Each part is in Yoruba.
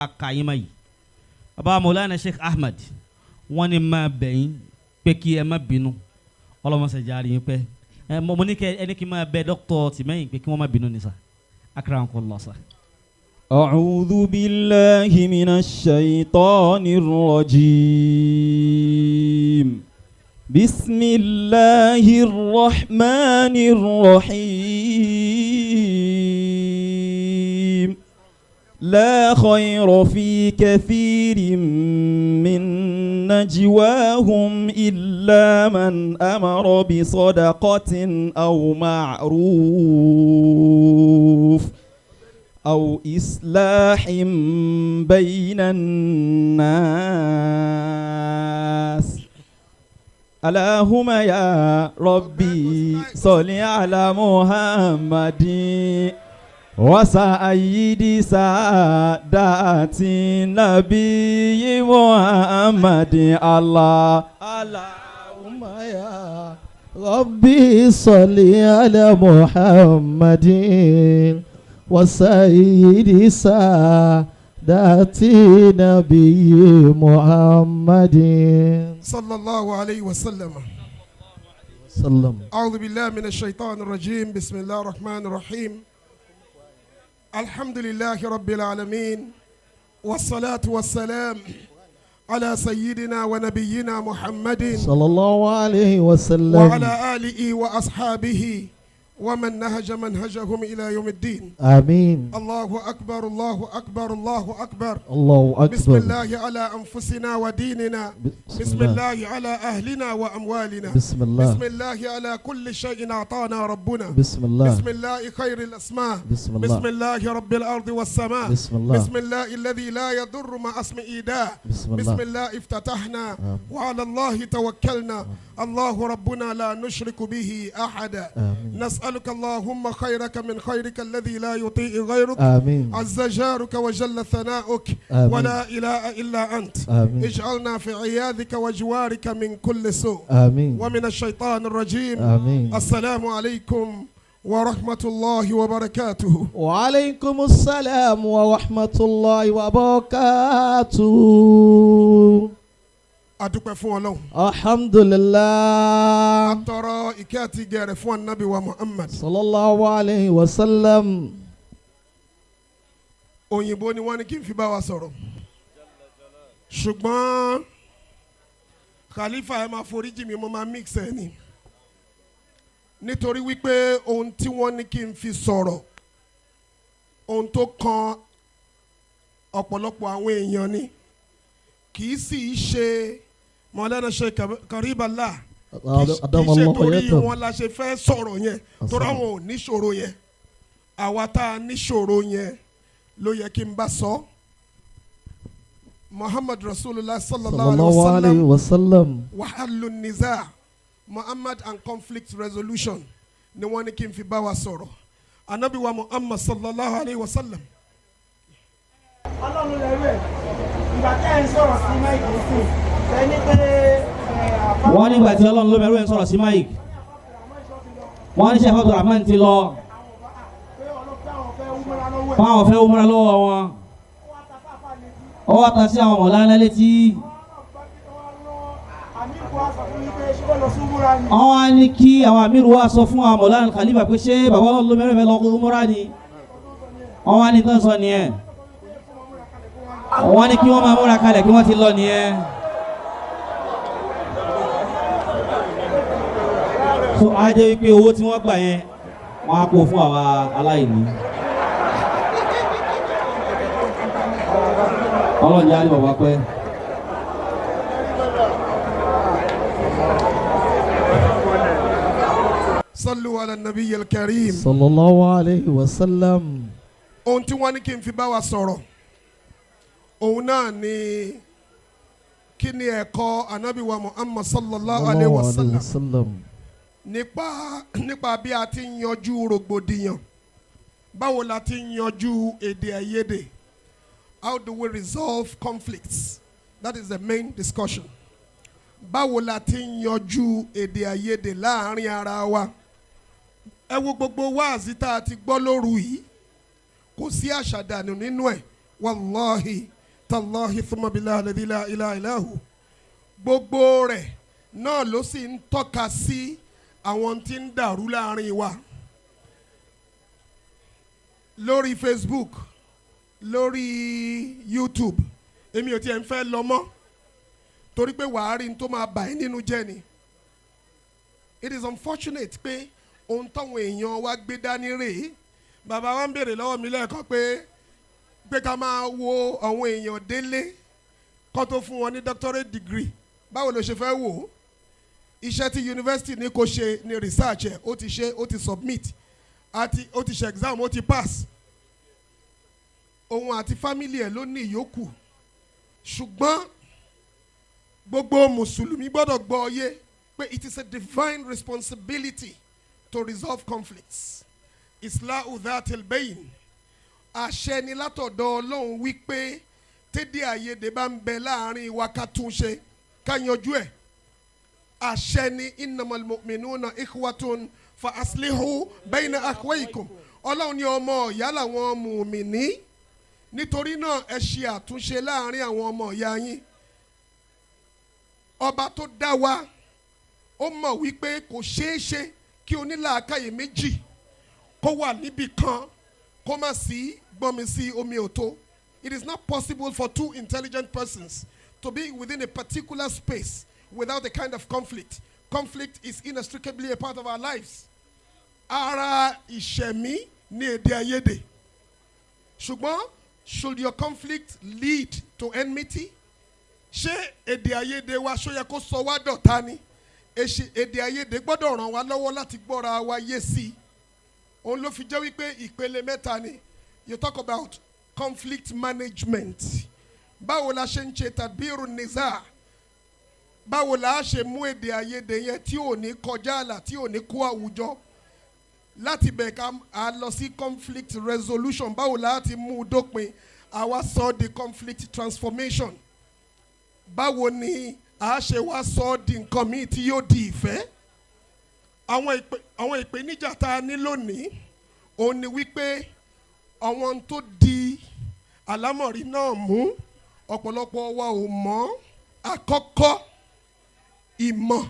Ka yín mọ́ yìí, bàbá Mawlana Sheikh Ahmed, wọ́n ní máa bẹ̀ yín pé kí ẹ má bínú. Ọlọ́mọṣẹ́ járe yín pẹ́ ẹ. Mo ní kẹ ẹni kí n máa bẹ Dr. Tìmẹ́yìn pé kí wọ́n má bínú ní sa. Akramakallah sa. أعوذ بالله من الشيطان الرجيم. بسم الله الرحمن الرحيم. لا خير في كثير من نجواهم إلا من أمر بصدقة أو معروف أو إصلاح بين الناس. اللهم يا ربي صل على محمد وسيد سادات النبي محمد. الله اللهم يا ربي صل على محمد وسيد سادات نبي محمد. صلى الله عليه وسلم. سلم. أعوذ بالله من الشيطان الرجيم. بسم الله الرحمن الرحيم. الحمد لله رب العالمين، والصلاة والسلام على سيدنا ونبينا محمد صلى الله عليه وسلم وعلى آله وأصحابه ومن نهج منهجهم إلى يوم الدين. آمين. الله أكبر، الله أكبر، الله أكبر. الله أكبر. بسم الله على أنفسنا وديننا. بسم الله على أهلنا وأموالنا. بسم الله. بسم الله على كل شيء أعطانا ربنا. بسم الله. بسم الله خير الأسماء. بسم الله. بسم الله رب الأرض والسماء. بسم الله. بسم الله الذي لا يضر مع اسمه داء. بسم الله. بسم الله افتتحنا آمين. وعلى الله توكلنا. الله ربنا لا نشرك به أحدا. آمين. نسألك اللهم خيرك من خيرك الذي لا يطيع غيرك. آمين. عز جارك وجل ثناؤك. آمين. ولا إله إلا أنت. آمين. اجعلنا في عياذك وجوارك من كل سوء آمين. ومن الشيطان الرجيم. آمين. السلام عليكم ورحمة الله وبركاته. وعليكم السلام ورحمة الله وبركاته. Adúpẹ́ fún Ọlọ́run. الحمد لله. A tọrọ ìkẹ́ àti ìgẹ̀ rẹ̀ fún anabi wa Muhammad. صلى الله عليه وسلم. Òyìnbó ni wọ́n ní kí n fi bá wa sọ̀rọ̀, ṣùgbọ́n Khalifa, ẹ máa foríjì mi, mo máa mix ẹ ni, nítorí wípé ohun tí wọ́n ní kí n fi sọ̀rọ̀, ohun tó kan ọ̀pọ̀lọpọ̀ àwọn èèyàn ni, kì í sì í ṣe Mọ̀lẹ́nà Sheikh Kariballah, kì í أدام ṣe الله torí حياته. wọn la ṣe fẹ́ sọ̀rọ̀ yẹn, torí àwọn ò níṣòro yẹn. Àwa tá a níṣòro yẹn ló yẹ kí n bá sọ. Muhammad Rasulullah sallallahu صلى الله alayhi عليه wa sallam وسلم. وحل النزاع, Muhammad and conflict resolution ni wọ́n ní kí n fi bá wa sọ̀rọ̀. Anabi wa Muhammad sallallahu alayhi wa sallam. Ọlọ́run lẹ́rú ẹ̀. Ìgbà tẹ́ ẹ̀ ń sọ̀rọ̀ sí mic sí ẹni pé ẹ̀ àfa. Wọ́n nígbà tí Ọlọ́run ló mẹ́rú ẹ̀ ń sọ̀rọ̀ sí mic, wọ́n ní Sheikh Abdulrahman ti lọ. Pé ọlọ́pàá àwọn fẹ́ wúmọ́ra lọ́wọ́ ẹ̀. Fáwọn fẹ́ wúmọ́ra lọ́wọ́ wọn. Ó wá ta sáfà létí. Ó wá ta sí àwọn mọ̀lánà létí. Àmì ìkó wa sọ fún mi pé ṣé kó lọ sí wúra ni. Wọ́n á ní kí àwọn àmírù wa sọ fún àwọn mọ̀lánà Khalifa pé ṣé bàbá Ọlọ́run ló mẹ́rù ẹ̀ fẹ́ lọ wúmọ́ra ni. Wọ́n wá ní tán sọ nìyẹn, wọ́n ní kí wọ́n máa múra kalẹ̀ kí wọ́n ti lọ nìyẹn. So á jẹ́ wípé owó tí wọ́n gbà yẹn, wọ́n á kó fún àwa aláìní. Ọlọ́run jẹ́ àrí bàbá pẹ́. صلوا على النبي الكريم. صلى الله عليه وسلم. Ohun tí wọ́n ní kí n fi bá wa sọ̀rọ̀, òun náà ni kí ni ẹ̀kọ́ anabi wa Muhammad sallallahu alayhi wa sallam وسلم. nípa bí a ti ń yanjú rògbòdìyàn, báwo la ti ń yanjú èdè àìyedè. How do we resolve conflicts? That is the main discussion. Báwo la ti ń yanjú èdè àìyedè láàrin ara wa? Ẹ wo gbogbo wáàzí tá a ti gbọ́ lóru yìí, kò sí àṣàdànù nínú ẹ̀. Wàláhi tàláhi thumma billahi alladhi la ilaha illa hu. Gbogbo rẹ̀ náà ló sì ń tọ́ka sí àwọn tí ń dàrú láàrin wa lórí Facebook, lórí YouTube. Èmi ò tiẹ̀ ń fẹ́ lọ mọ́, torí pé wàá rí n tó máa bà ẹ́ nínú jẹ́ ni. It is unfortunate pé ohun táwọn èèyàn wa gbé dání rèé. Bàbá wa ń béèrè lọ́wọ́ mi lẹ́ẹ̀kan pé ká máa wo àwọn èèyàn délé kó tó fún wọn ní doctorate degree. Báwo ló ṣe fẹ́ wò ó? Iṣẹ́ tí university ní kó ṣe ní research ẹ̀, ó ti ṣe, ó ti submit, àti ó ti ṣe exam, ó ti pass. Òun àti family ẹ̀ ló ní ìyókù. Ṣùgbọ́n gbogbo mùsùlùmí gbọ́dọ̀ gbọ́ yé pé it is a divine responsibility to resolve conflicts. Islahu dhatil bayn, àṣẹ ni látọ̀dọ̀ Ọlọ́run wípé tédé àìyedè bá ń bẹ láàrin wa, ká tún ṣe, ká yanjú ẹ̀. Àṣẹ ni. Innamal mu'minuna ikhwatun fa aslihu bayna akhwaykum. Ọlọ́run ní ọmọ ìyá làwọn mùmìnì, nítorí náà ẹ ṣe àtúnṣe láàrin àwọn ọmọ ìyá yín. Ọba tó dá wa, ó mọ̀ wípé kò ṣeé ṣe kí onílàákàyè méjì kó wà níbì kan kó má sí gbọ́nmi sí omi òtó. It is not possible for two intelligent persons to be within a particular space without a kind of conflict. Conflict is inextricably a part of our lives. Ara ìṣẹ̀mí ní èdè àìyedè. Ṣùgbọ́n should your conflict lead to enmity? Ṣé èdè àìyedè wa ṣó yẹ kó sọ wá dọ̀tá ni? Èdè àìyedè gbọ́dọ̀ ràn wá lọ́wọ́ láti gbọ́ra wa yé sí i. Òun ló fi jẹ́ wípé ìpele mẹ́ta ni. You talk about conflict management, báwo la ṣe ń ṣe tadbiru niza, báwo la ṣe mú èdè àìyedè yẹn tí ò ní kọjá àlà, tí ò ní kó àwùjọ. Láti bẹ̀ ká a lọ sí conflict resolution, báwo la ti mú un dópin. Àwa sọ di conflict transformation, báwo ni a ṣe wá sọ di nǹkan míì tí yóò di ìfẹ́. Àwọn ìpèníjà tá a ní lónìí òun ni wípé àwọn tó di àlámọ̀rí náà mú, ọ̀pọ̀lọpọ̀ wa ò mọ̀. Àkọ́kọ́, ìmọ̀.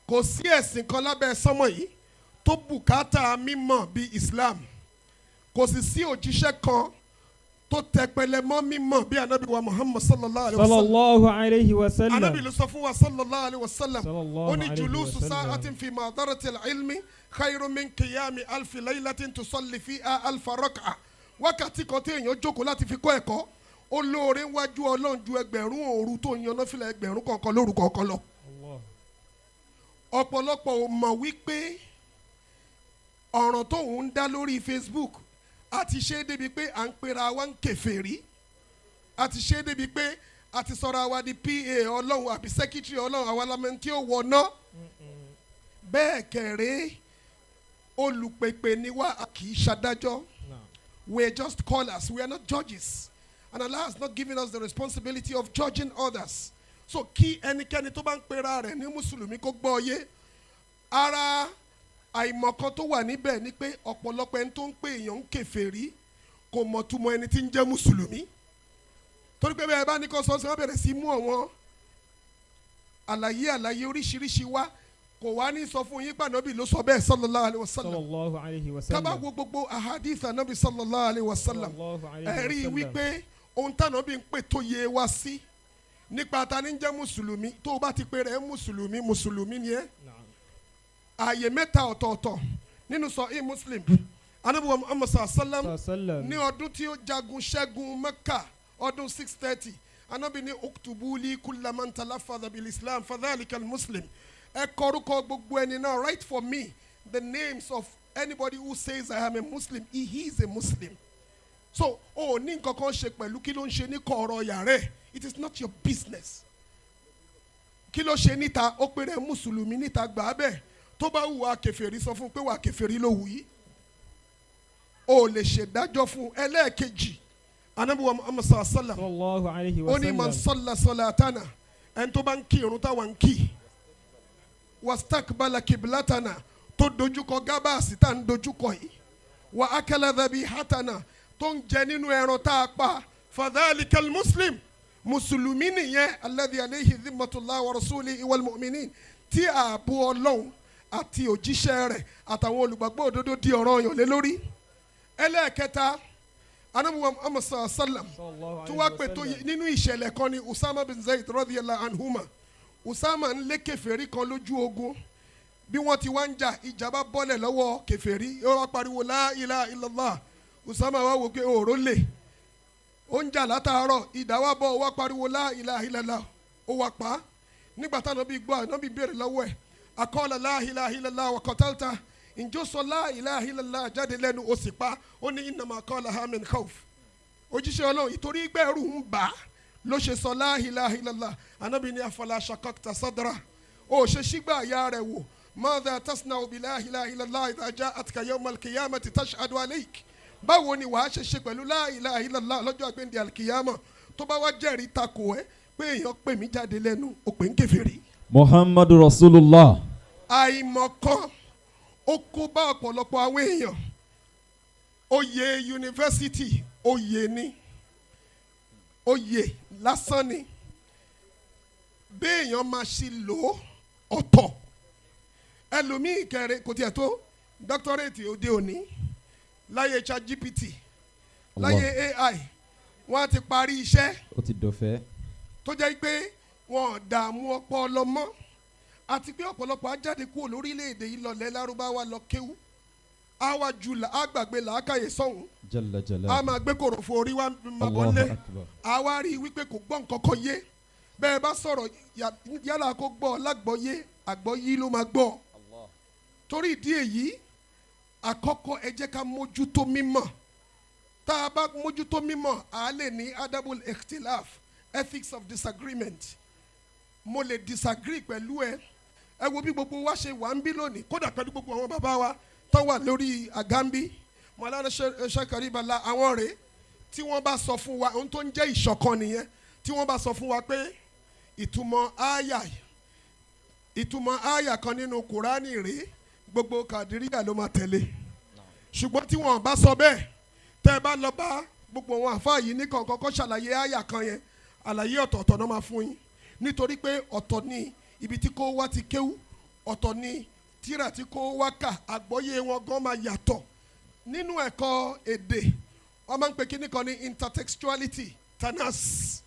Kò sí ẹ̀sìn kan lábẹ́ sánmọ̀ yìí tó bùkátà mímọ̀ bíi Islam. Kò sì sí òjíṣẹ́ kan tó tẹpẹlẹ mọ́ mímọ̀ bí Anabi wa Muhammad sallallahu alayhi wa sallam. Sallallahu alayhi wa sallam. Anabi ló sọ fún wa sallallahu alayhi wa sallam, Sallallahu ó ní alayhi julusu wa sallam. sa'atin fi madarati al-ilmi khairu min qiyami alfi laylatin tusalli fiha alfa rak'a. Wákàtí kan tí èèyàn jókòó láti fi kọ́ ẹ̀kọ́, ó lóore wájú Ọlọ́run ju 1,000 òru tó ń yan náfìlà 1,000 kọ̀ọ̀kan lóru kọ̀ọ̀kan lọ. Allah. Ọ̀pọ̀lọpọ̀ ò mọ̀ wípé ọ̀ràn tóun ń dá lórí Facebook, a ti ṣe é débi pé à ń pera wa ń kèfèrí, a ti ṣe é débi pé a ti sọra wa di PA Ọlọ́run àbí secretary Ọlọ́run, àwa la mọ̀ tí ó wọ̀ ná. Bẹ́ẹ̀ kẹ̀rẹ́, olùpèpè ni wá, a kì í ṣadájọ́. We are just callers, we are not judges, and Allah has not given us the responsibility of judging others. So kí ẹnikẹ́ni tó bá ń pera rẹ̀ ní mùsùlùmí kó gbọ́ yé. Ara àìmọ̀kan tó wà níbẹ̀ ni pé ọ̀pọ̀lọpọ̀ ẹni tó ń pè èèyàn ń kèfèrí kò mọ̀ túmọ̀ ẹni tí ń jẹ́ mùsùlùmí, torí pé bẹ́ẹ̀ bá ní kó sọ́ọ́sì, wọ́n bẹ̀rẹ̀ sí mú àwọn àlàyé oríṣiríṣi wá. Kò wá ní sọ fún yín pé Ànábì ló sọ bẹ́ẹ̀ sallallahu alaihi wasallam. Sallallahu alayhi wa Ká bá sallam. wo gbogbo ahadith Ànábì sallallahu alaihi wasallam, Sallallahu alayhi ẹ̀rí wa sallam. wípé ohun tànábì ń pè tó yé wa sí nípa ta ní jẹ́ mùsùlùmí, tó o bá ti pè rẹ̀ mùsùlùmí, mùsùlùmí ni ẹ́. Na'am. Ààyè mẹ́ta ọ̀tọ̀ọ̀tọ̀ nínú Sahih Muslim, Ànábì wa Muhammad sallam Sallam. ní ọdún tí ó jagun ṣẹ́gun Mẹ́kà, ọdún 630, Ànábì ní uktubu li kulla man talaffadha bil Islam fadhalika al muslim. Ẹ kọ orúkọ gbogbo ẹni náà. Write for me the names of anybody who says, "I am a Muslim." He is a Muslim. So o ò ní nǹkan kan ṣe pẹ̀lú kí ló ń ṣe ní kọ̀ọ̀rọ̀ yàrá ẹ̀. It is not your business kí ló ṣe níta. Ó péré mùsùlùmí níta, gbà á bẹ́ẹ̀. Tó bá hùwà kèfèrí, sọ fún un pé wà kèfèrí ló wù yìí. O lè ṣèdájọ́ fún un. Ẹlẹ́ẹ̀kejì, Anabi wa Muhammad sallam Sallallahu alayhi wa ó ní man sallam. salla salatana, ẹni tó bá ń kí irun táwa ń kí, wastaqbala kiblatana, tó dojúkọ gábàásì tá à ń dojúkọ yìí, wa akala dhabihatana, tó tó ń jẹ nínú ẹran tá a pa, fadhalikal muslim, mùsùlùmí nìyẹn, alladhi alayhi dhimmatullah wa rasulihi wal mu'minin, tí ààbò Ọlọ́run àti òjíṣẹ́ rẹ̀ àtàwọn olùgbàgbọ́ òdodo di ọ̀ranyàn lé lórí. Ẹlẹ́ẹ̀kẹta, anabuwa Muhammad sallallahu alaihi wa sallam tó wá pè tó nínú ìṣẹ̀lẹ̀ kan ní Usama bin Zayd radiyallahu anhuma. Usama ń lé kèfèrí kan lójú ogun. Bí wọ́n ti wá ń jà, ìjà bá bọ́lẹ̀ lọ́wọ́ kèfèrí, ó wá pariwo la ilaha illallah. Usama wá wò pé òòró lè ó ń jà látàárọ̀, ìdá wá bọ̀, ó wá pariwo la ilaha illallah, ó wá pa á. Nígbà táwọn bí gbọ́, àná bí béèrè lọ́wọ́ ẹ̀, aqala la ilaha illallah wa qatalta, ǹjọ́ sọ la ilaha illallah jáde lẹ́nu ó sì pa? Ó ní innama qalaha min khawf, òjíṣẹ́ Ọlọ́run, ìtorí gbẹ̀rù ń bà á ló ṣe sọ la ilaha illallah. Anábì ní afala shaqaqta sadra, ó ṣe ṣígbà àyà rẹ̀ wò, madha tasna'u bi la ilaha illallah idha ja'atka yawmal qiyamati tashhadu alayk, báwo ni wàá ṣe ṣe pẹ̀lú la ilaha illallah lọ́jọ́ àgbéǹde alkiyama tó bá wá jẹ́rìí takò ẹ́ pé èèyàn pè mí jáde lẹ́nu, ó pè ń kèfèrí? Muhammadu Rasulullah. Àìmọ̀kan ó kó bá ọ̀pọ̀lọpọ̀ àwọn èèyàn. Oyè yunifásitì, oyè ni, oyè lásán ni. Béèyàn máa ṣe lò ó ọ̀tọ̀. Ẹlòmíì kẹrẹ kò tiẹ̀ tó doctorate òde òní, láyé ChatGPT, láyé AI, wọ́n á ti parí iṣẹ́. Ó ti dọ̀fẹ́. Tó jẹ́ pé wọn ò dààmú ọpọlọ mọ́, àti pé ọ̀pọ̀lọpọ̀ á jáde kúrò lórílẹ̀‐èdè yìí lọlẹ̀ lárúbáwá lọ kéwú, á wá ju á gbàgbé làákàyè sọ̀hún. Jalla Á jalal. máa gbé kòròfo orí wa máa bọ́ lé. Allahu akbar. Á wá rí i wípé kò gbọ́ nǹkan kan yé. Bẹ́ẹ̀ bá sọ̀rọ̀, yálà kó gbọ́ lágbọ́yé, àgbọ́yé ló máa gbọ́. Torí ìdí èyí, àkọ́kọ́, ẹ jẹ́ ká mójútó mímọ̀. Tá a bá mójútó mímọ̀, à á lè ní adabul ikhtilaf, ethics of disagreement. Mo lè disagree pẹ̀lú ẹ. Ẹ wo bí gbogbo wa ṣe wà ń bí lónìí, kódà pẹ̀lú gbogbo àwọn bàbá wa tó wà lórí àgàmbí, Mọ̀lára Ṣakari Bala, àwọn rèé. Tí wọ́n bá sọ fún wa ohun tó ń jẹ́ ìṣọ̀kan nìyẹn, tí wọ́n bá sọ fún wa pé ìtumọ̀ àyà kan nínú Kùránì rèé, gbogbo Kàdíríyà ló máa tẹ̀lé. Ṣùgbọ́n tí wọ́n bá sọ bẹ́ẹ̀, tẹ́ ẹ bá lọ bá gbogbo àwọn àfáà yìí ní kọ̀ọ̀kan kó ṣàlàyé àyà kan yẹn, àlàyé ọ̀tọ̀ọ̀tọ̀ náà máa fún yín, nítorí pé ọ̀tọ̀ ni ibi tí kò wá ti kéwú, ọ̀tọ̀ ni tíra tí kò wá kà, àgbọ́yé wọn gan máa yàtọ̀. Nínú ẹ̀kọ́ èdè, wọ́n máa ń pè kíní kan ní intertextuality, tanas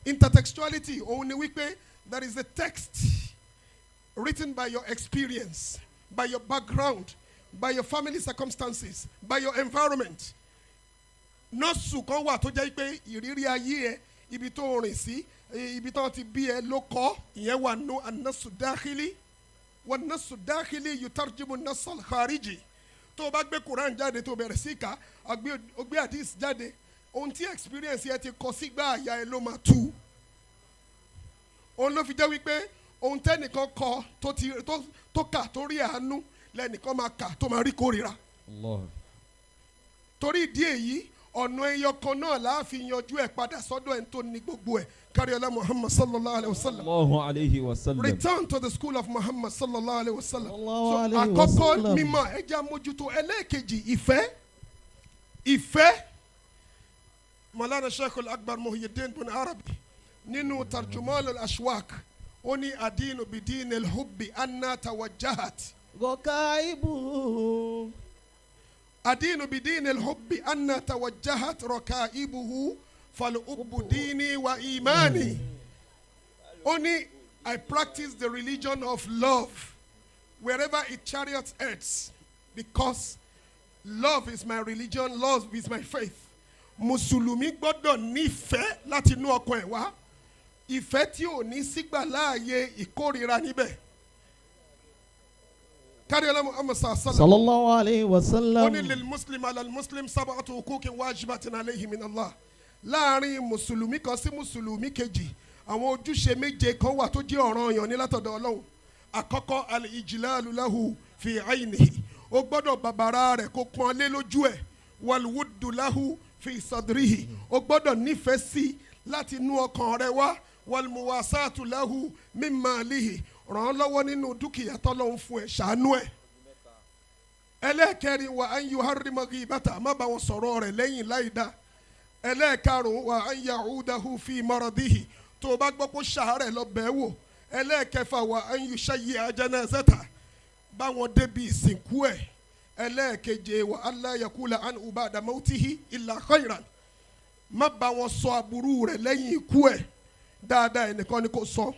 intertextuality. Òun ni wípé there is a text written by your experience, by your background, by your family circumstances, by your environment. Nọ́ọ̀sù kan wà tó jẹ́ pé ìrírí ayé ẹ, ibi tó rìn sí, ibi tó ti bí ẹ ló kọ́. Ìyẹn wà nù an-nassu dakhili, wan-nassu dakhili yutarjimu an-nass al-khariji. Tó o bá gbé Quran jáde, tó o bẹ̀rẹ̀ sí ká, o gbé hadith jáde, ohun tí experience yẹn ti kọ sígbà àyà ẹ ló máa tú. Òun ló fi jẹ́ wípé ohun tẹ́nìkan kọ tó ti tó kà tó rí àánú, lẹ́nìkan máa kà tó máa rí kórìíra. Allah. Torí ìdí èyí, ọ̀nà ẹyọ kan náà la fi yanjú ẹ̀, padà sọ́dọ̀ ẹ̀ tó ní gbogbo ẹ̀, káríọlá Muhammad sallallahu alayhi wa sallam. Allahu alayhi wa sallam. Return to the school of Muhammad sallallahu alayhi wa sallam. Sallallahu So alayhi wa àkọ́kọ́, sallam. mímọ̀, ẹ jẹ́ àmójútó. Ẹlẹ́ẹ̀kejì, ìfẹ́. Ìfẹ́, Mọ̀lánà Sheikh Akbar Muhyiddin bin Arabi nínú Tarjuman al-Ashwak, ó ní adinu bidin al-hubbi anna tawajjahat. Rọ̀káìbù. Adinu bidin al-hubbi anna tawajjahat rakaibuhu fal-hubbu dini wa imani. Ó ní I practice the religion of love wherever it chariots heads, because love is my religion, love is my faith. Mùsùlùmí gbọ́dọ̀ nífẹ̀ẹ́ láti inú ọkàn ẹ̀ wá, ìfẹ́ tí ò ní sígbà láàyè ìkórira níbẹ̀. Káríọlá Muhammad sallam Sallallahu alayhi wa ó sallam. Ní lil muslim alal muslim sab'atu huquqin wajibatin alayhi min Allah. Láàrin mùsùlùmí kan sí mùsùlùmí kejì, àwọn ojúṣe méje kan wà tó jẹ́ ọ̀ranyàn ní látọ̀dọ̀ Ọlọ́run. Àkọ́kọ́, al-ijlalu lahu fi aynihi, ó gbọ́dọ̀ bàbàrà rẹ̀, kó pọ́n lé lójú ẹ̀. Wal-wuddu lahu fi sadrihi, ó gbọ́dọ̀ nífẹ̀ẹ́ sí i láti inú ọkàn rẹ̀ wá. Wal-muwasatu lahu min malihi, ràn án lọ́wọ́ nínú dúkìá tọ́lọ́run fún ẹ, ṣàánú ẹ̀. Ẹlẹ́ẹ̀kẹrin, وأن يحرم غيبته, má bá wọn sọ̀rọ̀ rẹ̀ lẹ́yìn láì dá. Ẹlẹ́ẹ̀karùn-ún, وأن يعوده في مرضه, tó o bá gbọ́ kó ṣàárẹ̀, lọ bẹ́ẹ̀ wò. Ẹlẹ́ẹ̀kẹfà, وأن يشيع جنازته, bá wọn débi ìsìnkú ẹ̀. Ẹlẹ́ẹ̀keje, وألا يقول عنه بعد موته إلا خيرا, má bá wọn sọ aburú rẹ̀ lẹ́yìn ikú ẹ̀, dáadáa ẹnìkan ni kò sọ.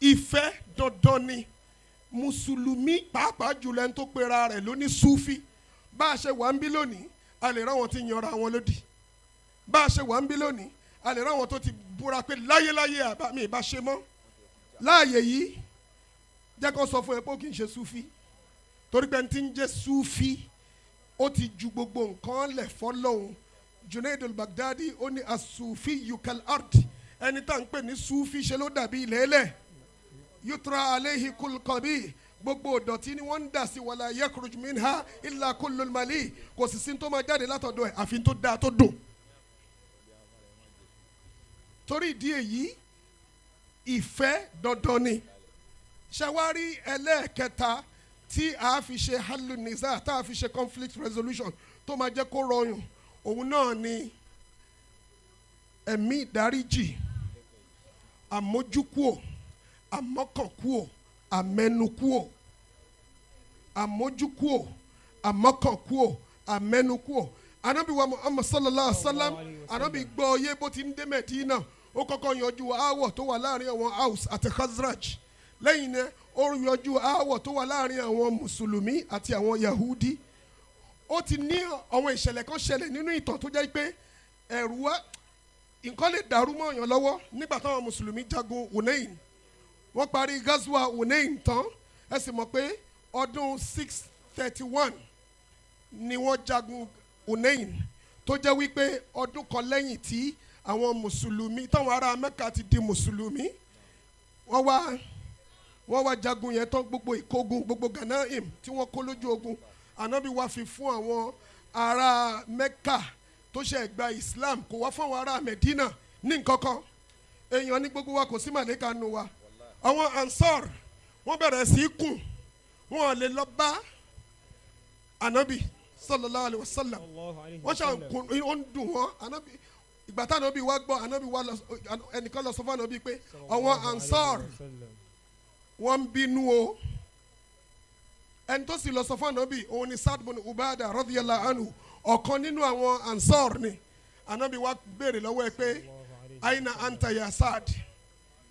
Ìfẹ́ dandan ni. Mùsùlùmí, pàápàá jùlọ ẹni tó pera rẹ̀ lóní súfì, bá a ṣe wà ń bí lónìí, a lè ráwọn tí ń yanra wọn lódì. Bá a ṣe wà ń bí lónìí, a lè ráwọn tó ti búra pé láyéláyé àbá mi ìbá ṣe mọ́ láàyè yìí. Jẹ́ kó sọ fún ẹ pé ó kì í ṣe súfì, torí pé ẹni tí ń jẹ́ súfì, ó ti ju gbogbo nǹkan lẹ̀ fọ́lọ́hun. Junaid al-Baghdadi, ó ní الصوفي كالأرض, ẹni tá à ń pè ní súfì, ṣe ló dàbí ilẹ̀ ẹlẹ̀, يطرح عليه كل قبيح, gbogbo ìdọ̀tí ni wọ́n ń dà sí, ولا يخرج منها إلا كل مليح, kò sì sí tó máa jáde látọ̀dọ̀ ẹ̀ àfi tó dáa, tó dùn. Torí ìdí èyí, ìfẹ́ dandan ni. Ṣàwárí ẹlẹ́ẹ̀kẹta tí a fi ṣe حل النزاع, tá a fi ṣe conflict resolution, tó máa jẹ́ kó rọrùn, òun náà ni ẹ̀mí ìdáríjì, àmójúkúò, àmọ́kànkúò, àmẹnukúò. Àmójúkúò, àmọ́kànkúò, àmẹnukúò. Anabi wa Muhammad صلى الله عليه وسلم, anabi gbọ́ yé bó ti ń dé Mẹ̀dínà, ó kọ́kọ́ yanjú aáwọ̀ tó wà láàrin àwọn Aus àti Khazraj. Lẹ́yìn náà, ó yanjú aáwọ̀ tó wà láàrin àwọn mùsùlùmí àti àwọn Yahudi. Ó ti ní àwọn ìṣẹ̀lẹ̀ kan ṣẹlẹ̀ nínú ìtàn tó jẹ́ pé ẹ̀rù wa, nǹkan lè dàrú mọ́ èèyàn lọ́wọ́. Nígbà táwọn mùsùlùmí jagun Hunain, wọ́n parí غزوة Hunain tán, ẹ sì mọ̀ pé ọdún 631 ni wọ́n jagun Hunain, tó jẹ́ wípé ọdún kan lẹ́yìn tí àwọn mùsùlùmí, táwọn ará Mẹ́kà ti di mùsùlùmí. Wọ́n wá jagun yẹn tán, gbogbo ìkógun, gbogbo غنائم tí wọ́n kó lójú ogun, ànábì wá fi fún àwọn ará Mẹ́kà tó ṣe gba Islam, kò wá fún àwọn ará Medina ní nǹkankan. Èèyàn ní gbogbo wa, kò sí màlẹ́kà nù wa. Àwọn Ansar, wọ́n bẹ̀rẹ̀ sí í kùn, wọ́n lè lọ bá ànábì صلى الله عليه وسلم. Wọ́n ṣàn kùn, ó ń dùn wọ́n. Ànábì, ìgbà tá ànábì wá gbọ́, ànábì wá lọ, ẹnìkan lọ sọ fún ànábì pé àwọn Ansar, wọ́n ń bínú o. Ẹni tó sì lọ sọ fún ànábì, òun ni Saad bin Ubada رضي الله عنه, ọ̀kan nínú àwọn Ansar ni. Ànábì wá béèrè lọ́wọ́ ẹ pé, "أين أنت يا Saad?"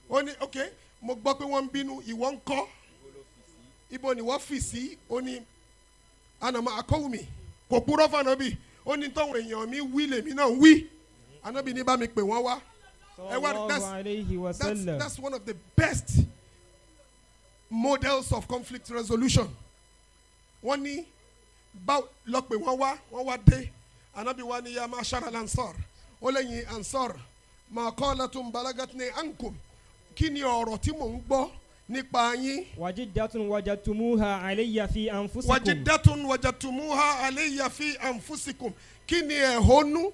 Ó ní, "Ok, mo gbọ́ pé wọ́n ń bínú, ìwọ ń kọ́? Ibo ni wọ́n fì sí?" Ó ní, "أنا مع قومي." Kò purọ́ fún ànábì. Ó ní tọ́wọ̀n èèyàn mi wí lèmi náà wí. Ànábì ní, "Bá mi pè wọ́n wá." Ẹ wá, that's one of the best models of conflict resolution. Wọ́n ní bá lọ pè wọ́n wá. Wọ́n wá dé. Ànábì wa ní, "يا معشر الأنصار," ó lẹ́yìn Ansar, "مقالة بلغتني عنكم," kí ni ọ̀rọ̀ tí mò ń gbọ́ nípa yín? وجدة وجدتموها علي في أنفسكم. وجدة وجدتموها علي في أنفسكم, kí ni ẹ̀hónú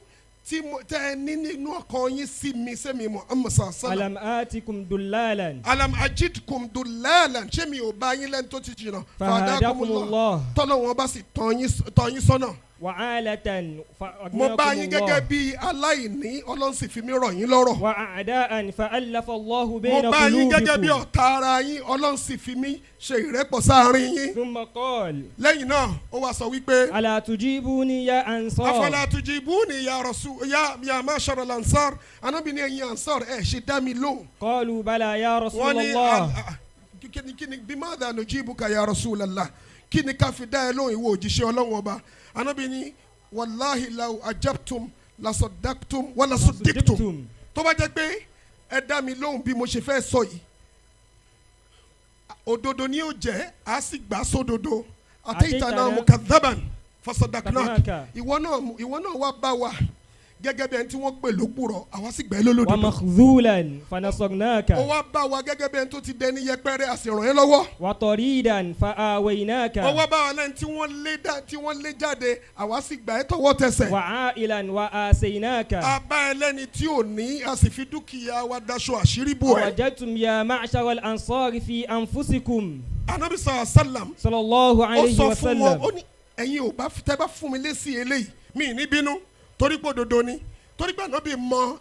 tí tẹ́ ẹ ní nínú ọkàn yín sí mi, sẹ́mi Muhammad sàlá? ألم آتكم ضلالا. ألم أجدكم ضلالا, ṣé mi ò bá yín lẹ́nu tó ti jìnnà? فهداكم الله. Tọ́lọ́ wọn bá sì tọ́ yín sọ́nà. وعالة. Mo bá yín فأغناكم gẹ́gẹ́ الله. bí aláìní, Ọlọ́run sì fi mí rọ̀ yín lọ́rọ̀. وأعداء فألف الله Mo بين bá yín gẹ́gẹ́ bí قلوبكم. ọ̀tá ara yín, Ọlọ́run sì fi mí ṣe ìrẹ́pọ̀ sáárín yín. ثم قال. Lẹ́yìn náà, ó wá sọ wípé, ألا تجيبوني يا أنصار؟ أفلا تجيبوني يا رسول يا معشر الأنصار? Anábì ní, "Ẹ̀yin Ansar, ẹ̀ ṣe dá mi lóhùn." قالوا بلى يا رسول Wọ́n ní, الله. Kí ni بماذا نجيبك يا رسول الله? Kí ni ká fi dá ẹ lóhùn, ìwọ òjíṣẹ́ Ọlọ́run Ọba? Anábì ní, "والله لو أجبتم لصدقتم ولصدقتم." صدقتم. Tó bá jẹ́ pé ẹ dá mi lóhùn bí mo ṣe fẹ́ sọ yìí, òdodo ni yóò jẹ́, a sì gbà sódodo. أتيتنا مكذبا فصدقناك. صدقناك. Ìwọ náà wá bá wa gẹ́gẹ́ bí ẹni tí wọ́n pè lópùrọ̀, àwa sì gbà ẹ́ lólódodo. ومخذولا فنصرناك. Ó wá bá wa gẹ́gẹ́ bí ẹni tó ti dẹni yẹpẹrẹ, a sì ràn ẹ́ lọ́wọ́. وطريدا فآويناك. Ó wá bá wa lẹ́ni tí wọ́n lé jáde, àwa sì gbà ẹ́ tọwọ́ tẹsẹ̀. وعائلا وآسيناك. A bá ẹ lẹ́ni tí ò ní, a sì fi dúkìá wa daṣọ àṣírí bò ẹ́. ووجدتم يا معشر الأنصار في أنفسكم. Anabi sàlám صلى الله ó عليه sọ fún wọn, ó وسلم. ní Ẹ̀yin ò bá tẹ́ bá fún mi lésì eléyìí, mi ní bínú, torí pé òdodo ni, torí pé ànábì mọ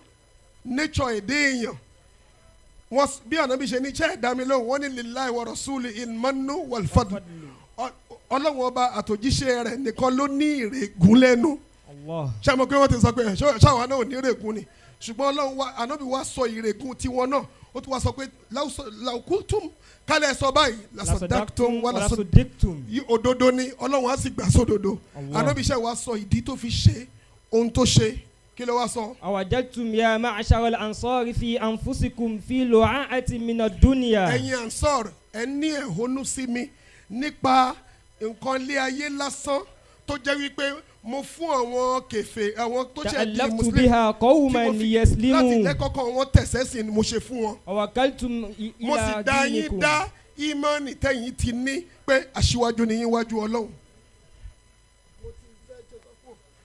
nature èdè èèyàn. Wọ́n bí ànábì ṣe ní iṣẹ́ ẹ̀dá mi lóhùn, wọ́n ní lillahi wa rasuli ilmanu wal fadl. Ọlọ́run ọba àtòjíṣẹ́ rẹ̀ nìkan ló ní ìrègùn lẹ́nu. Allah. Ṣé àmọ́ pé wọ́n ti sọ pé ṣáwa náà ò ní ìrègùn ni, ṣùgbọ́n ọlọ́run wa ànábì wa sọ ìrègùn tiwọn náà, ó tún wá sọ pé làwùkútùm kálẹ̀ sọ báyìí làṣọdáktùm wà Lasadaqtum. yí òdodo ni, ọlọ́run á sì gbà sódodo. Allah. Ànábì ṣe wá sọ ìdí tó fi ṣe ohun tó ṣe, kí ló wá sọ. أوجدتم يا معشر الأنصار في أنفسكم في لعاعة من الدنيا Ẹ̀yin ansọ́r, ẹ ní ẹ̀hónú sí mi nípa nǹkan lé ayé lásán tó jẹ́ wípé mo fún àwọn kèfè àwọn tó ṣe di تألفت muslim بها tí قوما mo fi láti ليسلموا lẹ́kọ̀ọ́kọ́ wọn tẹ̀sẹ̀ sí ni mo ṣe fún wọn. ووكلتم Mo sì إلى dá yín دينكم dá ìmọ̀ọ́nì tẹ̀yìn ti ní pé aṣíwájú ni yín wájú ọlọ́run.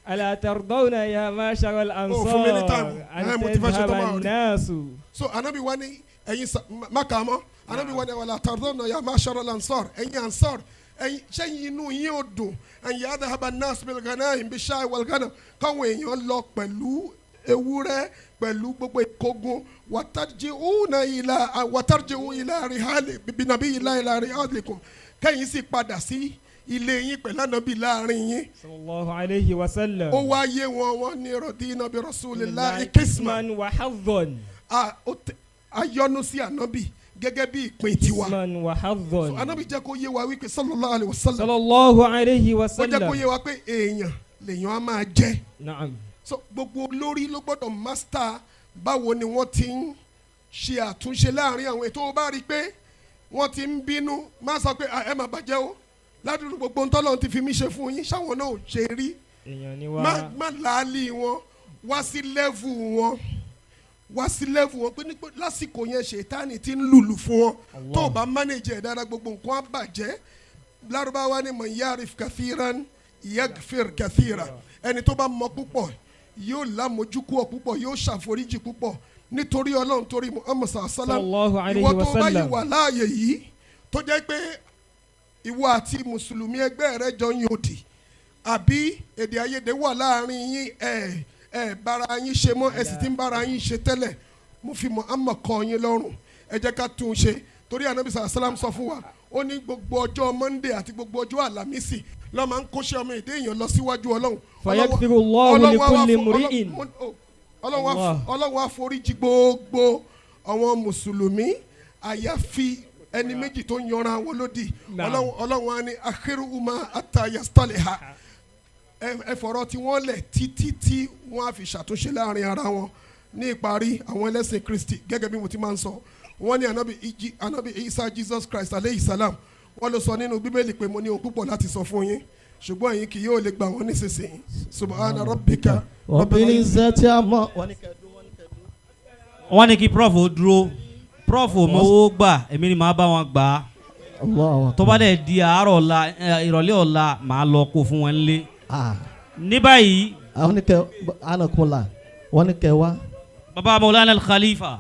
ألا ترضون يا معشر fún mi ní الأنصار time. أن Mo ti fẹ́ ṣe تذهب tán máa rí. الناس So anabi wa ni ẹ̀yin maka mọ anabi wa ni wàlá tardọ́nà ya mashara lansor, ẹ̀yin ansor, ẹ̀yin sẹ́yìn inú yín ò dùn ẹ̀yin adahaba nas bil ghanaim bi shai wal ghanam, káwọn èèyàn lọ pẹ̀lú ewúrẹ́ pẹ̀lú gbogbo ìkógun, watarji'u ila rihali binabi ila rihalikum, kẹ́yìn sì padà sí ilé yín pẹ̀lú anabi láàrin yín. صلى الله عليه وسلم Ó wá yé wọn, wọn ní radina bi rasulillahi qisman قسما وحظا a yọ́nú sí ànábì gẹ́gẹ́ bí ìpín tiwa. قسما وحظا So ànábì jẹ́ kó yé wa wípé sallallahu alayhi wa sallam, صلى الله عليه ó jẹ́ kó وسلم yé wa pé èèyàn lèèyàn á máa jẹ́. نعم So gbogbo olórí ló gbọ́dọ̀ master báwo ni wọ́n ti ń ṣe àtúnṣe láàrin àwọn ètò. Ó bá rí i pé wọ́n ti ń bínú, má sọ pé "Ah, ẹ má bàjẹ́ o, ládùúgbò gbogbo ntọ́lọ́run ti fi mí ṣe fún yín, ṣáwọn náà ò ṣe rí." Èèyàn ni wá. Má làálì wọn wá sí level wọn, wá sí level wọn pé ní pé lásìkò yẹn ṣètánì ti ń lùlù fún wọn. Tó o bá manage ẹ̀ dáadáa, gbogbo nǹkan á bàjẹ́. Lárúbáwá ni man yarif kathiran yaghfir kathira, ẹni tó bá mọ púpọ̀ yóò lámójúkúọ̀ púpọ̀, yóò ṣàforíjì púpọ̀ nítorí ọlọ́run, torí Muhammad sallam. Sallallahu alayhi Ìwọ wa tó bá yìí sallam. wà láàyè yìí tó jẹ́ pé ìwọ àti mùsùlùmí ẹgbẹ́ rẹ jọ ń yòdì, àbí èdè àìyedè wà láàrin yín, ẹ ẹ bára yín ṣe mọ́, ẹ sì ti ń bára yín ṣe tẹ́lẹ̀, mo fi Muhammad kọ́ yín lọ́rùn, ẹ jẹ́ ká tún un ṣe, torí anabi sàlám sọ fún wa, ó ní gbogbo ọjọ́ Monday àti gbogbo ọjọ́ Àlàmísì ló máa ń kóṣẹ́ ọmọ èdè èèyàn lọ síwájú ọlọ́run. Fayaghfiru Allahu Ọlọ́run á wá likulli mri'in. Ọlọ́run á foríjì gbogbo àwọn mùsùlùmí àyàfi ẹni méjì tó ń yanra wọn lódì. Naam. Ọlọ́run á ní akhiru uma ata yastaliha, ẹ fọ̀rọ̀ tí wọ́n lẹ̀ títí tí wọ́n á fi ṣàtúnṣe láàrin ara wọn. Ní ìparí, àwọn ẹlẹ́sìn Kristi, gẹ́gẹ́ bí mo ti máa ń sọ, wọ́n ní anabi Isa, Jesus Christ aleyhi salam, wọ́n ló sọ nínú Bíbélì pé mo ní ohun púpọ̀ láti sọ fún yín, ṣùgbọ́n ẹ̀yin kì yóò lè gbà wọ́n nísinsìnyí. Subhana rabbika Rabbil izzati amma. Wọ́n ní kẹ́ dúró, wọ́n ní kẹ́ dúró. Wọ́n ní kí prof ó dúró, prof ò mọ owó gbà, èmi ni màá bá wọn gbà á. Allahu akbar. Tó bá dẹ̀ di àárọ̀ ọ̀la, ìrọ̀lẹ́ ọ̀la, màá lọ kó fún wọn lé. Ah, Ní báyìí, àwọn ní kẹ́ anakunla, wọ́n ní kẹ́ wá. Baba Maulana Al-Khalifa,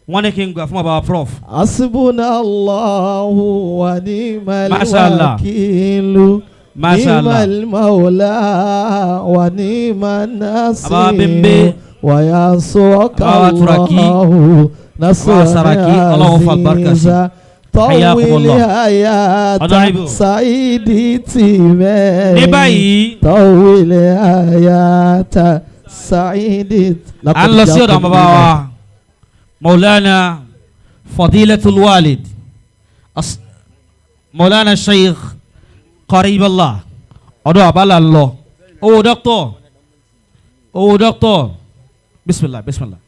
wọ́n ní kí n gbà fún baba prof. Hasbuna Allahu wa ni'mal Masha Allah. wakilu. Masha Allah. Ni'mal mawla wa ni'man nasir. Baba Bembe. Wa yansuraka Baba Turaki. Allahu nasran Baba Saraki, Ọlọ́run fa àlùbáríkà sí. aziza. Hayyakumullah. Tawil hayata Honorable. Saidi Timẹ̀. Ní báyìí, Tawil hayata Saidi. à ń lọ sí ọ̀dọ̀ àwọn baba wa Maulana Fadilatul Walid Maulana Sheikh Qariballah, ọ̀dọ̀ àbálà ń lọ. Owó dọ́kítọ̀, owó dọ́kítọ̀, bisimilah bisimilah.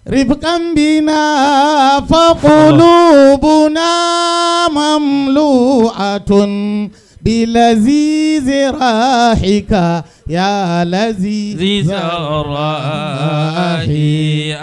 رفقا بنا فقلوبنا مملوءة بلذيذ راحك يا لذيذ زيزا الراحي.